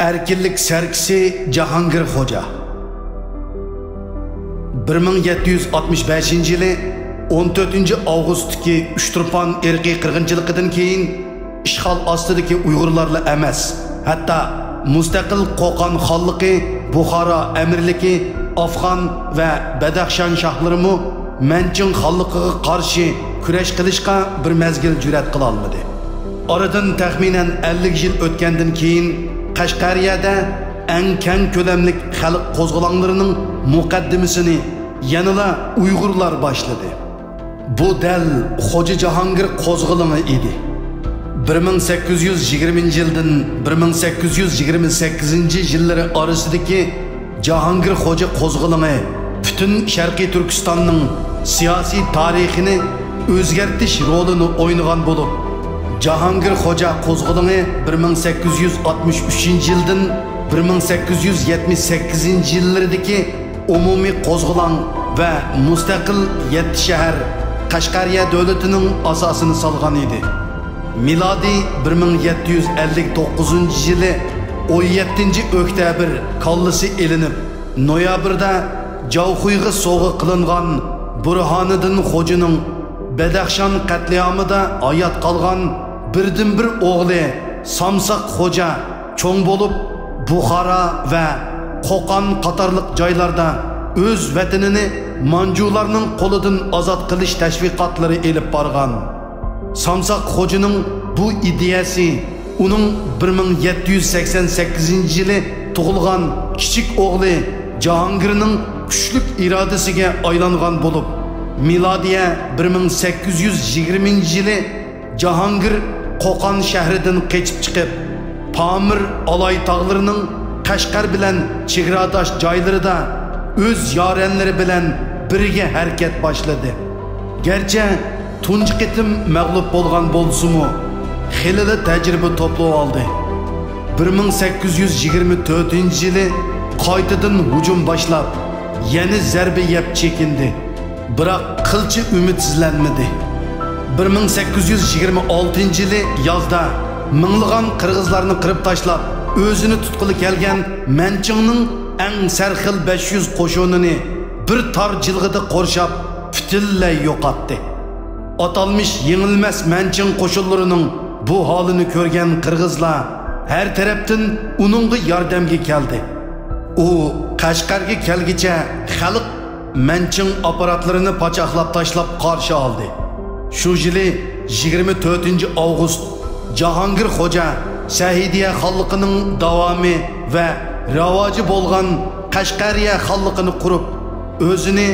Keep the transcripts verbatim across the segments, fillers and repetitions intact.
ئەركىنلىك سەركىسى جاھانگىر خوجا. بىر مىڭ يەتتە يۈز ئاتمىش بەشىنچى يىلى ئون تۆتىنچى ئاۋغۇستتىكى ئۇچتۇرپان ئىرقىي قىرغىنچىلىقىدىن كېيىن، ئىشغال ئاستىدىكى ئۇيغۇرلارلا ئەمەس، ھەتتا مۇستەقىل قوقان خانلىقى، بۇخارا ئەمىرلىكى، ئافغان ۋە بەدەخشان شاھلىرىمۇ مەنچىڭ خانلىقىغا قارشى كۈرەش قىلىشقا بىر مەزگىل جۈرئەت قىلالمىدى. ئارىدىن تەخمىنەن ئەللىك يىل ئۆتكەندىن كېيىن، قەشقەرىيەدە ئەڭ كەڭ كۆلەملىك خەلق قوزغىلاڭلىرىنىڭ مۇقەددىمىسىنى يەنىلا ئۇيغۇرلار باشلىدى. بۇ دەل خوجا جاھانگىر قوزغىلىڭى ئىدى. بىر مىڭ سەككىز يۈز يىگىرمىنچى يىلدىن بىر مىڭ سەككىز يۈز يىگىرمە سەككىزىنچى يىللىرى ئارىسىدىكى جاھانگىر خوجا قوزغىلىڭى پۈتۈن شەرقىي تۈركىستاننىڭ سىياسىي تارىخىنى ئۆزگەرتىش رولىنى ئوينىغان بولۇپ، جاھانگىر خوجا قوزغىلىڭى بىر مىڭ سەككىز يۈز ئاتمىش ئۈچىنچى يىلدىن بىر مىڭ سەككىز يۈز يەتمىش سەككىزىنچى يىللىرىدىكى ئومۇمىي قوزغىلاڭ ۋە مۇستەقىل يەتتە شەھەر قەشقەرىيە دۆلىتىنىڭ ئاساسىنى سالغان ئىدى. مىلادىي بىر مىڭ يەتتە يۈز ئەللىك توققۇزىنچى يىلى ئون يەتتىنچى ئۆكتەبىر كاللىسى ئېلىنىپ، نويابىردا جاۋخۇيغا سوۋغا قىلىنغان بۇرھانىدىن خوجىنىڭ بەدەخشان قەتلىئامىدا ھايات قالغان بىردىنبىر ئوغلى سامساق خوجا چوڭ بولۇپ، بۇخارا ۋە قوقان قاتارلىق جايلاردا ئۆز ۋەتىنىنى مانجۇلارنىڭ قولىدىن ئازاد قىلىش تەشۋىقاتلىرى ئېلىپ بارغان. سامساق خوجىنىڭ بۇ ئىدىيەسى ئۇنىڭ بىر مىڭ يەتتە يۈز سەكسەن سەككىزىنچى يىلى تۇغۇلغان كىچىك ئوغلى جاھانگىرنىڭ كۈچلۈك ئىرادىسىگە ئايلانغان بولۇپ، مىلادىيە بىر مىڭ سەككىز يۈز يىگىرمىنچى يىلى جاھانگىر قوقان شەھىرىدىن قېچىپ چىقىپ، پامىر ئالاي تاغلىرىنىڭ قەشقەر بىلەن چېگراداش جايلىرىدا ئۆز يارەنلىرى بىلەن بىرگە ھەرىكەت باشلىدى. گەرچە تۇنجى قېتىم مەغلۇپ بولغان بولسىمۇ، خېلىلا تەجرىبە توپلىۋالدى. بىر مىڭ سەككىز يۈز يىگىرمە تۆتىنچى يىلى قايتىدىن ھۇجۇم باشلاپ، يەنە زەربە يەپ چېكىندى. بىراق قىلچە ئۈمىدسىزلەنمىدى. بىر مىڭ سەككىز يۈز يىگىرمە ئالتىنچى يىلى يازدا مىڭلىغان قىرغىزلارنى قىرىپ تاشلاپ، ئۆزىنى تۇتقىلى كەلگەن مەنچىڭنىڭ ئەڭ سەرخىل بەش يۈز قوشۇنىنى بىر تار جىلغىدا قورشاپ، پۈتۈنلەي يوقاتتى. ئاتالمىش يېڭىلمەس مەنچىڭ قوشۇنلىرىنىڭ بۇ ھالىنى كۆرگەن قىرغىزلار ھەر تەرەپتىن ئۇنىڭغا ياردەمگە كەلدى. ئۇ قەشقەرگە كەلگىچە خەلق مەنچىڭ ئاپپاراتلىرىنى پاچاقلاپ تاشلاپ قارشى ئالدى. شۇ يىلى يىگىرمە تۆتىنچى ئاۋغۇست جاھانگىر خوجا سەئىدىيە خانلىقىنىڭ داۋامى ۋە راۋاجى بولغان قەشقەرىيە خانلىقىنى قۇرۇپ، ئۆزىنى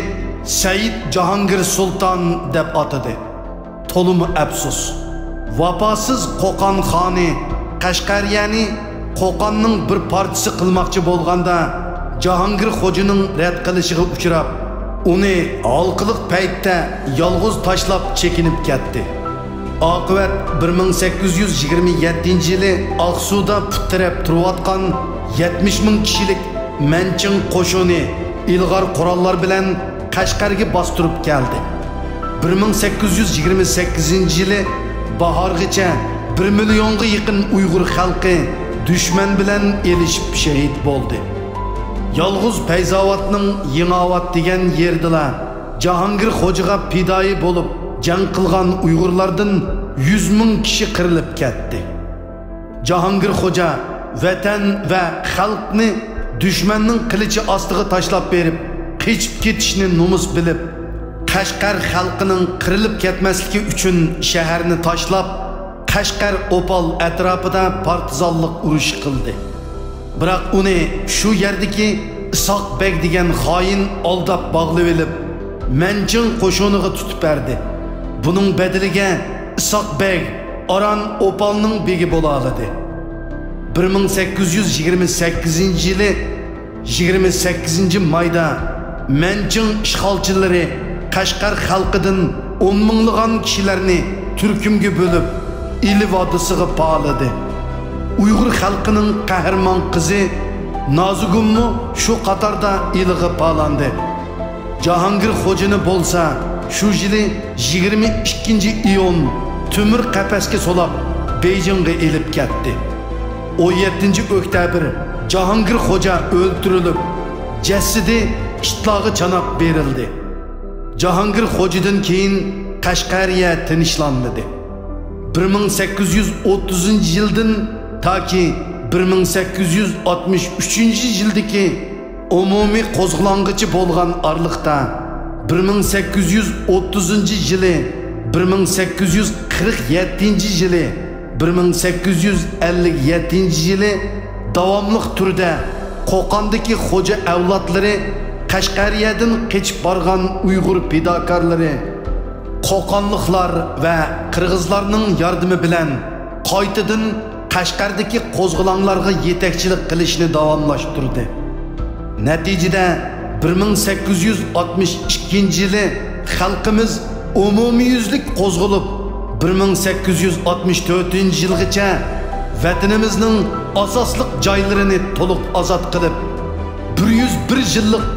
سەئىد جاھانگىر سۇلتان دەپ ئاتىدى. تولىمۇ ئەپسۇس، ۋاپاسىز قوقان خانى قەشقەرىيەنى قوقاننىڭ بىر پارچىسى قىلماقچى بولغاندا، جاھانگىر خوجىنىڭ رەت قىلىشىغا ئۇچراپ، ئۇنى ھالقىلىق پەيتتە يالغۇز تاشلاپ چېكىنىپ كەتتى. ئاقىۋەت بىر مىڭ سەككىز يۈز يىگىرمە يەتتىنچى يىلى ئاقسۇدا پۇت تىرەپ تۇرۇۋاتقان يەتمىش مىڭ كىشىلىك مەنچىڭ قوشۇنى ئىلغار قوراللار بىلەن قەشقەرگە باستۇرۇپ كەلدى. بىر مىڭ سەككىز يۈز يىگىرمە سەككىزىنچى يىلى باھارغىچە بىر مىليونغا يېقىن ئۇيغۇر خەلقى دۈشمەن بىلەن ئېلىشىپ شېھىت بولدى. يالغۇز پەيزاۋاتنىڭ يېڭىئاۋات دېگەن يېرىدىلا جاھانگىر خوجىغا پىدائىي بولۇپ جەڭ قىلغان ئۇيغۇرلاردىن يۈز مىڭ كىشى قىرىلىپ كەتتى. جاھانگىر خوجا ۋەتەن ۋە خەلقنى دۈشمەننىڭ قىلىچى ئاستىغا تاشلاپ بېرىپ، قېچىپ كېتىشنى نومۇس بىلىپ، قەشقەر خەلقىنىڭ قىرىلىپ كەتمەسلىكى ئۈچۈن شەھەرنى تاشلاپ، قەشقەر ئوپال ئەتراپىدا پارتىزانلىق ئۇرۇشى قىلدى. بىراق ئۇنى شۇ يەردىكى ئىسھاق بەگ دېگەن خائىن ئالداپ باغلىۋېلىپ، مەنچىڭ قوشۇنىغا تۇتۇپ بەردى. بۇنىڭ بەدىلىگە ئىسھاق بەگ ئاران ئوپالنىڭ بېگى بولالىدى. بىر مىڭ سەككىز يۈز يىگىرمە سەككىزىنچى يىلى يىگىرمە سەككىزىنچى مايدا مەنچىڭ ئىشغالچىلىرى قەشقەر خەلقىدىن ئون مىڭلىغان كىشىلەرنى تۈركۈمگە بۆلۈپ، ئىلى ۋادىسىغا پالىدى. ئۇيغۇر خەلقىنىڭ قەھرىمان قىزى نازىگۈلمۇ شۇ قاتاردا ئىلىغا پالاندى. جاھانگىر خوجىنى بولسا شۇ يىلى يىگىرمە ئىككىنچى ئىيۇن تۆمۈر قەپەسكە سولاپ، بېيجىڭغا ئېلىپ كەتتى. ئون يەتتىنچى ئۆكتەبىر جاھانگىر خوجا ئۆلتۈرۈلۈپ، جەسىتى ئىتلارغا چاناپ بېرىلدى. جاھانگىر خوجىدىن كېيىن قەشقەرىيە تىنچلانمىدى. بىر مىڭ سەككىز يۈز ئوتتۇزىنچى يىلدىن تاكى بىر مىڭ سەككىز يۈز ئاتمىش ئۈچىنچى يىلدىكى ئومۇمىي قوزغىلاڭغىچە بولغان ئارىلىقتا، بىر مىڭ سەككىز يۈز ئوتتۇزىنچى يىلى، بىر مىڭ سەككىز يۈز قىرىق يەتتىنچى يىلى، بىر مىڭ سەككىز يۈز ئەللىك يەتتىنچى يىلى داۋاملىق تۈردە قوقاندىكى خوجا ئەۋلادلىرى، قەشقەرىيەدىن قېچىپ بارغان ئۇيغۇر پىداكارلىرى، قوقانلىقلار ۋە قىرغىزلارنىڭ ياردىمى بىلەن قايتىدىن قەشقەردىكى قوزغىلاڭلارغا يېتەكچىلىك قىلىشنى داۋاملاشتۇردى. نەتىجىدە، بىر مىڭ سەككىز يۈز ئاتمىش ئىككىنچى يىلى خەلقىمىز ئومۇميۈزلۈك قوزغىلىپ، بىر مىڭ سەككىز يۈز ئاتمىش تۆتىنچى يىلغىچە ۋەتىنىمىزنىڭ ئاساسلىق جايلىرىنى تولۇق ئازاد قىلىپ، بىر يۈز بىر يىللىق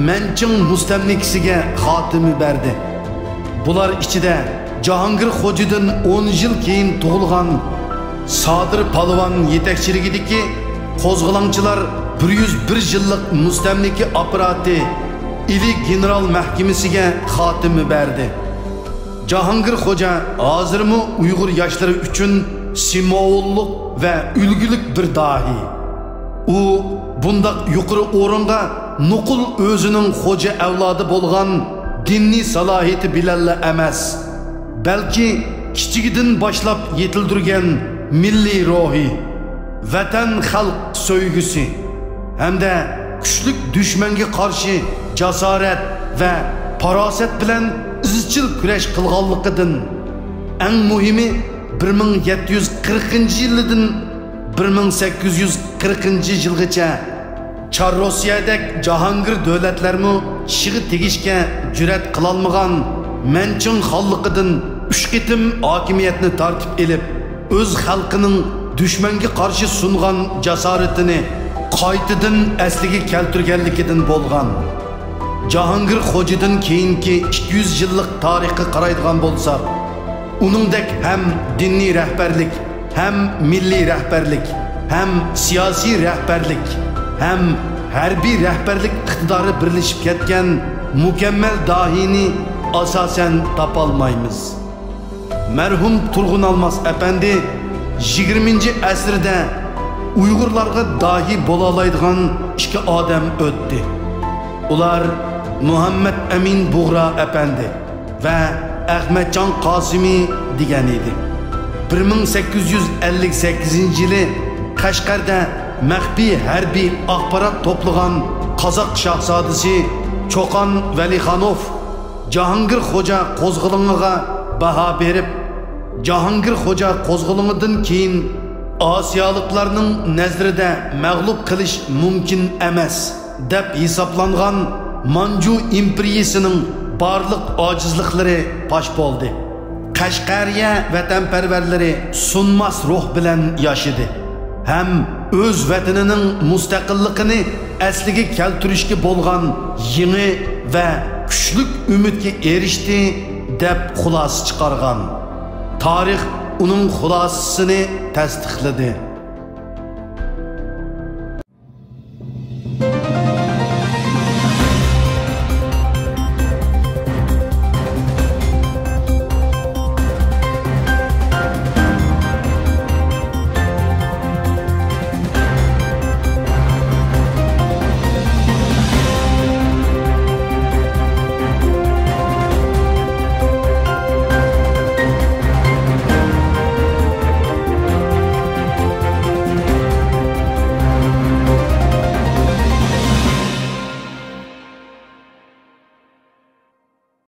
مەنچىڭ مۇستەملىكىسىگە خاتىمە بەردى. بۇلار ئىچىدە جاھانگىر خوجىدىن ئون يىل كېيىن تۇغۇلغان سادىر پالۋان يېتەكچىلىكىدىكى قوزغىلاڭچىلار بىر يۈز بىر يىللىق مۇستەملىكە ئاپپاراتى ئىلى گېنېرال مەھكىمىسىگە خاتىمە بەردى. جاھانگىر خوجا ھازىرمۇ ئۇيغۇر ياشلىرى ئۈچۈن سىمۋوللۇق ۋە ئۈلگىلىك بىر داھىي. ئۇ بۇنداق يۇقىرى ئورۇنغا نوقۇل ئۆزىنىڭ خوجا ئەۋلادى بولغان دىنىي سالاھىيىتى بىلەنلا ئەمەس، بەلكى كىچىكىدىن باشلاپ يېتىلدۈرگەن مىللىي روھى، ۋەتەن خەلق سۆيگۈسى ھەمدە كۈچلۈك دۈشمەنگە قارشى جاسارەت ۋە پاراسەت بىلەن ئىزچىل كۈرەش قىلغانلىقىدىن، ئەڭ مۇھىمى، بىر مىڭ يەتتە يۈز قىرىقىنچى يىلىدىن بىر مىڭ سەككىز يۈز قىرىقىنچى يىلغىچە چار روسىيەدەك جاھانگىر دۆلەتلەرمۇ چىشىغا تېگىشكە جۈرئەت قىلالمىغان مەنچىڭ خانلىقىدىن ئۈچ قېتىم ھاكىمىيەتنى تارتىپ ئېلىپ، ئۆز خەلقىنىڭ دۈشمەنگە قارشى سۇنغان جاسارىتىنى قايتىدىن ئەسلىگە كەلتۈرگەنلىكىدىن بولغان. جاھانگىر خوجىدىن كېيىنكى ئىككى يۈز يىللىق تارىخقا قارايدىغان بولساق، ئۇنىڭدەك ھەم دىنىي رەھبەرلىك، ھەم مىللىي رەھبەرلىك، ھەم سىياسىي رەھبەرلىك، ھەم ھەربىي رەھبەرلىك ئىقتىدارى بىرلىشىپ كەتكەن مۇكەممەل داھىينى ئاساسەن تاپالمايمىز. مەرھۇم تۇرغۇن ئالماس ئەپەندى يىگىرمىنچى ئەسىردە ئۇيغۇرلارغا داھىي بولالايدىغان ئىككى ئادەم ئۆتتى. ئۇلار مۇھەممەد ئەمىن بۇغرا ئەپەندى ۋە ئەخمەتجان قاسىمى دېگەن ئىدى. بىر مىڭ سەككىز يۈز ئەللىك سەككىزىنچى يىلى قەشقەردە مەخپىي ھەربىي ئاخبارات توپلىغان قازاق شاھزادىسى چوقان ۋەلىخانوف جاھانگىر خوجا قوزغىلىڭىغا باھا بېرىپ، جاھانگىر خوجا قوزغىلىڭىدىن كېيىن ئاسىيالىقلارنىڭ نەزىرىدە مەغلۇپ قىلىش مۇمكىن ئەمەس دەپ ھېسابلانغان مانجۇ ئىمپېرىيىسىنىڭ بارلىق ئاجىزلىقلىرى پاش بولدى. قەشقەرىيە ۋەتەنپەرۋەرلىرى سۇنماس روھ بىلەن ياشىدى ھەم ئۆز ۋەتىنىنىڭ مۇستەقىللىقىنى ئەسلىگە كەلتۈرۈشكە بولغان يېڭى ۋە كۈچلۈك ئۈمىدكە ئېرىشتى، دەپ خۇلاسە چىقارغان. تارىخ ئۇنىڭ خۇلاسىسىنى تەستىقلىدى.